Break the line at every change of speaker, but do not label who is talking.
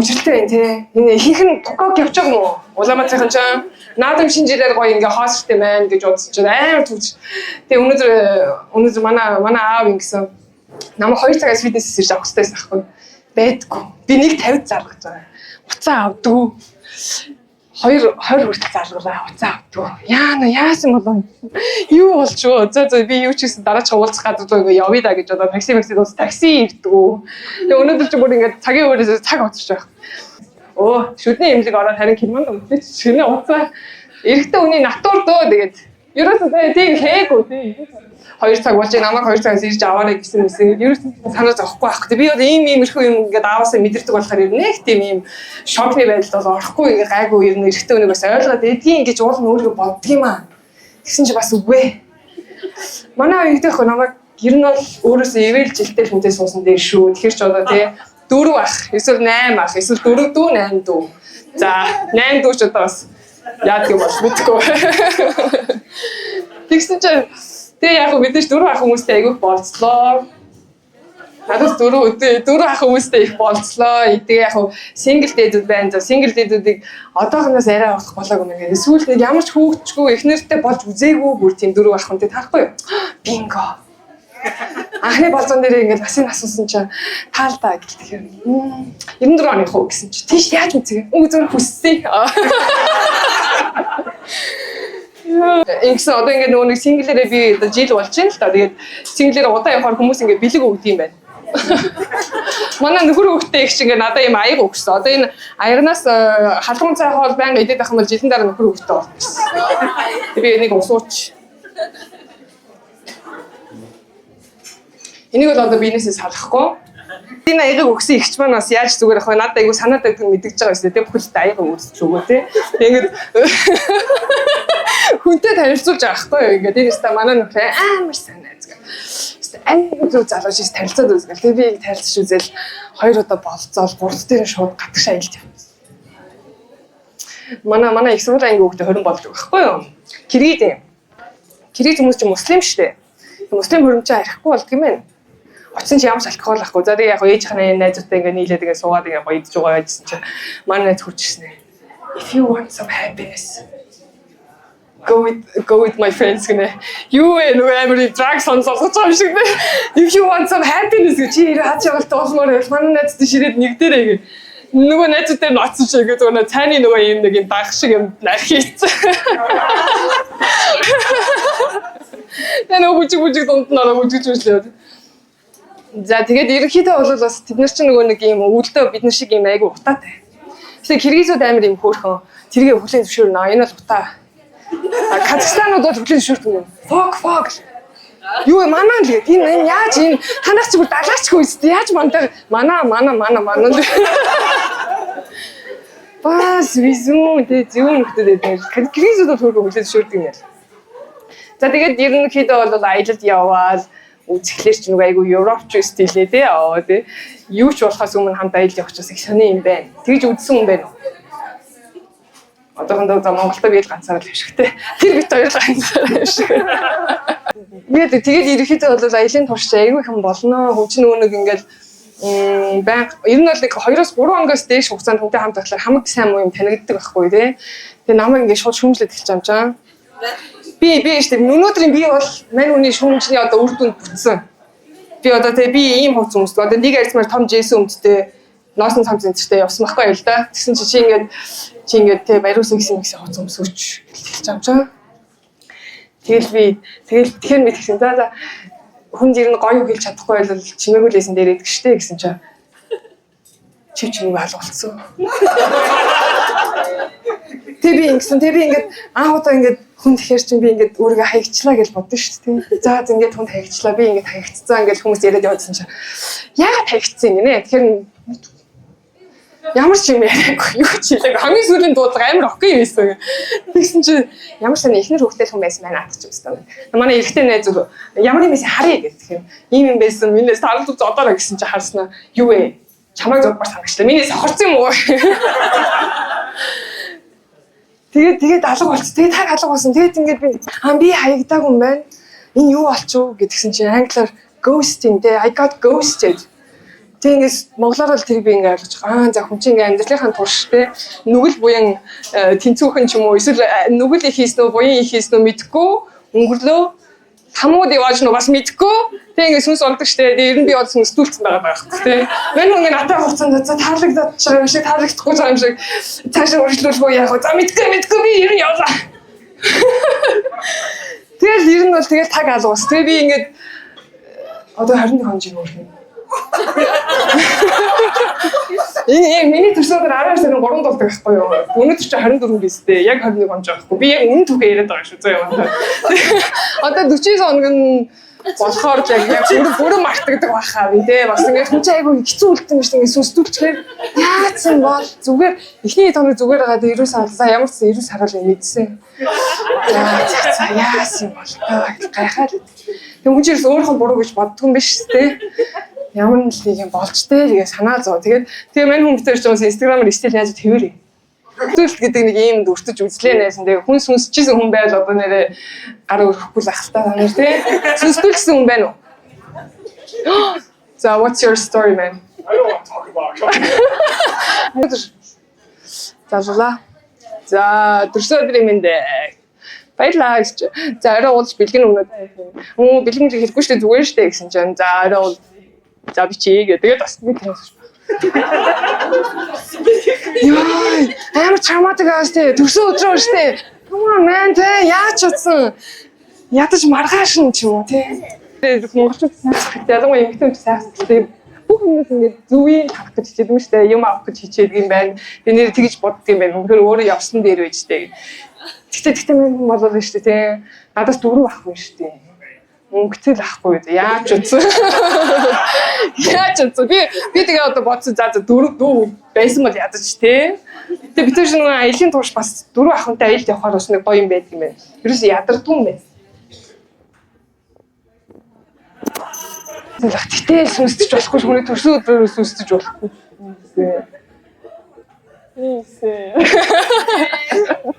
Хүчтэй байна тий. Энэ ихэнх нь тукаг явж байгаа юм уу? Улаанбаатарын ч наадам шинэ жилээр гоё ингээ хоосрт юм байна гэж бодсон чинь амар түгж. Тэгээ өнөөдөр манай аав ингэсэн намайг 2 цагаас фитнесээс ирж авах хэрэгтэй байсан байхгүй. Байдгүй. Би 1:50 залгаж байгаа. Уцаа авдгүй. 2:20 хүртэл залгалаа. Уцаа авдгүй. Яана яасан болов? Юу болж вэ? За би юу ч гэсэн дараач уулзах газар руу ингээ явъя да гэж бодоод такси дуус такси ирдгүү. Тэгээ өнөөдөр чи бүр ингээ цагийн өөрөөсөө цаг оцорч байх. Өө, шүдний имлэг ороод харин кинонд өмсөж шинэ уцаа эрэгтэй хүний натур дөө тэгээд ерөөсөө тийм хээгүй тийм 2 цаг болж намайг 2 цагаас ирж аваарай гэсэн мэсэн ерөөсөө санаа зовхгүй байхгүй. Би бол ийм иймэрхүү юм ингээд ааваасаа мэдэрдэг болохоор ер нь нэг тийм ийм шокны байдалд бол орохгүй ингээд гайгүй ер нь эрэгтэй хүнийг бас ойлгоод эдгийн ингэж уул нь өөрийгөө боддөг юм аа. Тэгсэн чи бас үгүй. Манай аав ингэдэг байхгүй намайг ер нь бол өөрөөсөө ивэл жилтэй хүнтэй суусан дээр шүү. Тэгэхээр ч одоо тий 4 ах, эсвэл 8 ах, эсвэл 4 дүү 8 дүү. За 8 дүү ч одоо бас яадаг юм бол мэдэхгүй. Тэгсэн чинь тэгээ яг мэдээж 4 ах хүмүүстэй айгүйх болцлоо. Надаас 4 ах хүмүүстэй их болцлоо. Тэгээ яг single дээдүүд байна. За single дээдүүдийг одоохоноос арай авах болоогүй юм байна. Сүүлд нэг ямар ч хүүхдчгүй их нэртэй болж үзээгүй бүр тийм 4 ах хүнтэй таарахгүй юу? Бинго. Анхны болзон дээр ингээд насыг асуусан чинь таалдаа гэл тэгэхээр 94 оны хуу гэсэн чи тийш яаж мэдсэг? Үгүй зөв хүссэн. Ингэсэн одоо ингээд нөгөө нэг single ээрээ би одоо жил болж байна л та. Тэгээд single ээрээ удаа явахаар хүмүүс ингээд бэлэг өгд юм байна. Манай нөхөр хөвгтэй их чи ингээд надад ийм аяг өгсөн. Одоо энэ аягнаас халуун цай хоол байнга идээд байх юм бол жилийн дараа нөхөр хөвгтэй болчихсон. Би энийг усууч. Энийг бол одоо биенээсээ салахгүй. Энэ аягийг өгсөн ихч маань бас яаж зүгээр ах вэ? Надад айгу санаад байдгийг мэдгэж байгаа юм шүү дээ. Бүхэл аяга өгсөж өгөө тий. Тэгээд хүнтэй танилцуулж байгаа байхгүй юу? Ингээд энэ өста манай нөхөр амар санаа зүг. Айгу зүг залуу шис танилцаад үзгэл. Тэгээд би танилцж үзэл хоёр удаа болцоол гурав дээр шууд гадагшаа аялж явсан. Манай их сургуулийн анги хүүхдээ 20 болж байгаа байхгүй юу? Киргиз юм. Киргиз хүмүүс чинь муслим шүү дээ. Муслим хөрөмжөө архихгүй болдго юм байна. Очсон чи ямар ч алкогол ахгүй. За тэгээ яг ээжийнхээ найзуудтай ингээ нийлээд ингээ суугаад ингээ гоё идэж байгаа байжсэн чинь манай найз хурж ирсэн ээ. If you want some happiness, go with my friends гэнэ. Юу вэ нөгөө амар drug сонсолгож байгаа юм шиг нэ. If you want some happiness гэж чи ирээ хаж явалт олмоор байл. Манай найз тийш ирээд нэг дээрээ гэ. Нөгөө найзууд дээр нь очсон шиг ингээ зүгээр цайны нөгөө юм нэг юм баг шиг юм нарх хийцэн. Тэгээ нөгөө бүжиг дунд нь ороо бүжигч бүжлээ. За тэгээд ерөнхийдөө бол бас тэд нар чинь нөгөө нэг юм өвөлдөө бид нар шиг юм айгу утаатай. Тэгэхээр киргизүүд амар юм хөөрхөн тэргээ хүлээн зөвшөөрнө. Энэ бол утаа. Казахстанууд бол хүлээн зөвшөөрдөг юм. Фок. Юу вэ манай л гээд энэ яаж энэ танаас ч бүр далаачгүй үстэй яаж мантай мана. Бас визүн тэ зүүн нөхдөд байдаг. Киргизүүд бол хөөрхөн хүлээн зөвшөөрдөг юм яа. За тэгээд ерөнхийдөө бол аялалд яваал үзэхлээр чи нөгөө айгу европч стилээ тий аа тий юу ч болохоос өмнө хамт аялал явах ч бас их сони юм байна. Тэгж үзсэн хүн байна уу? Одоохондоо за Монголд би л ганцаараа л явшигтэй. Тэр бит хоёр л ганцаараа явшиг. Тэгээд ерөнхийдөө бол аялын турш айгүй их юм болно. Хүн чинь нөгөө нэг ингээл байнга ер нь бол нэг 2-3 хоногоос дээш хугацаанд хүнтэй хамт байхлаар хамаг сайн муу юм танигддаг байхгүй тий. Тэгээ намайг ингээд шууд шүүмжлээд эхэлж байгаа юм чам. Би шүү дээ. Өнөөдрийн би бол мань хүний шүүмжний одоо үр дүнд бүтсэн. Би одоо тэгээ би ийм хувц өмсдөг. Одоо нэг арьсмаар том жэсэн өмдтэй носон цам зэнцэртэй явсан байхгүй юу л да. Тэгсэн чи ингээд тэгээ баяруу сэгсэн гэсэн хувц өмсөөч гэж хэлж байгаа юм чам. Тэгэл би тэгэл тэгэхээр би тэгсэн. За хүн ер нь гоё хэлж чадахгүй бол чимээгүй лээсэн дээр идэх штэ гэсэн чи. Чи чимээг алгуулсан. Тэг би ингэсэн. Тэг би ингээд анх удаа ингээд хүн тэгэхэр чинь би ингээд өөрийгөө хаягчлаа гэж бодсон шүү дээ. За ингээд хүнд хаягчлаа. Би ингээд хаягцсан гэж хүмүүс яриад явуулсан чинь яагаад хаягцсан гинэ? Тэгэхээр ямар ч юм яриаггүй. Юу ч хэлээгүй. Хамгийн сүүлийн дуудлага амар окей байсан. Тэгсэн чинь ямар ч ихнэр хүүхдтэй хүн байсан байна атчих юм байна. Манай эрэгтэй найз зүг ямар юм байсан харъя гэх юм. Ийм юм байсан. Минээс тарал зодоорой гэсэн чинь харснаа. Юу вэ? Чамайг зодмор санагчлаа. Миний сохорсон юм уу? Тэгээд алга болц. Тэгээд таг алга болсон. Тэгээд ингээд би хаягдаагүй юм байна. Энэ юу болчих вэ гэдгсэн чинь англиар ghosting те I got ghosted. Тэг ингээс монголоор л тэрийг би ингээ ойлгож байгаа. Аа за хүн чинь ингээ амьдралынхаа турш те нүгэл буян тэнцүүхэн ч юм уу эсвэл нүгэл их хийсэн үү буян их хийсэн үү мэдэхгүй өнгөрлөө тамууд явааж нөө бас мэдэхгүй тэг ингээ сүнс олдог штэ. Тэг ер нь би бол сүнсдүүлсэн байгаа байхгүй те. Мань хүн ингээ надад хугацаанд за таалагдаад ч байгаа юм шиг таалагдахгүй байгаа юм шиг цаашаа үргэлжлүүлэх үү яах вэ? За мэдэхгүй мэдэхгүй би ер нь явлаа. Тэгэл ер нь бол тэгэл таг алгуус. Тэгээ би ингээд одоо 21 он жиг өөр юм. Энэ миний төрсөн өдөр 12 сарын 3-нд болдог байхгүй юу? Өнөөдөр чи 24 биз дээ. Яг 21 он жаахгүй. Би яг үнэн түүхээ яриад байгаа шүү. Зөө юм. Одоо 49 хоног нь болохоор л яг бүр бүрэн мартагддаг байхаа би те. Бас ингээд хүн чинь айгүй хэцүү үлдсэн юм шиг ингээд сүнсдүүлчихээр яатсан бол зүгээр эхний тоног зүгээр байгаа дээр 90 сар за ямар ч 90 сар л мэдсэн. За за яасан юм бол гайхаад. Тэг хүн чинь өөрийнхөө буруу гэж боддгүй юм биш те. Ямар нэг юм болж тэ тэгээ санаа зов. Тэгээд тэгээ мань хүн битэр ч юм Instagram-аар стил яаж тэрвэр. Зүйлт гэдэг нэг ийм дүртэж үзлээ нээсэн. Тэгээ хүн сүнсчихсэн хүн байл одоо нэрээ гар өрөхгүй л ахaltaа та нар тий. Сүнсдүүлсэн хүн байна уу? За what's your story, man?
I don't want to talk about it.
Заллаа. За төрсөн өдрийн мэнд. Баярлалаа гэж. За орой уулз бэлгэн өгнө. Үу бэлгэн хэлэхгүй шүү дээ зүгээр шүү дээ гэсэн чинь. За орой уулз за бичээ гэ. Тэгээд бас нэг юм. Яа, амар traumatic аас тэ төрсөн өдрөө шүү дээ. Come on, man, тэ яаж утсан? Ядаж маргааш нь ч юм уу тэ. Тэгээд монголчууд сайхан ялангуяа эмэгтэй хүн сайхан сэтгэлтэй бүх юмнаас ингээд зүвийн тарах гэж хичээдэг юм шүү дээ. Юм авах гэж хичээдэг юм байна. Би нэр тэгж боддөг юм байна. Үнэхээр өөрөө явсан дээр байж тээ. Тэгтээ тэгтээ мэн хүн болоо шүү дээ тэ. Надаас дөрөв ахгүй шүү дээ. Мөнгөтэй л ахгүй үү. Яаж утсан? Яаж утсан? Би тэгээ одоо бодсон за за дөрөв дүү байсан бол ядаж тэ. Тэгээ бид тэр нэг аялын турш бас дөрөв ахынтай аялд явахаар бас нэг гоё юм байдаг юм байна. Ерөөсө ядардгүй юм байна. Тэгтэл сүнсдэж болохгүй хүний төрсөн өдрөөр сүнсдэж болохгүй. Ийсээ.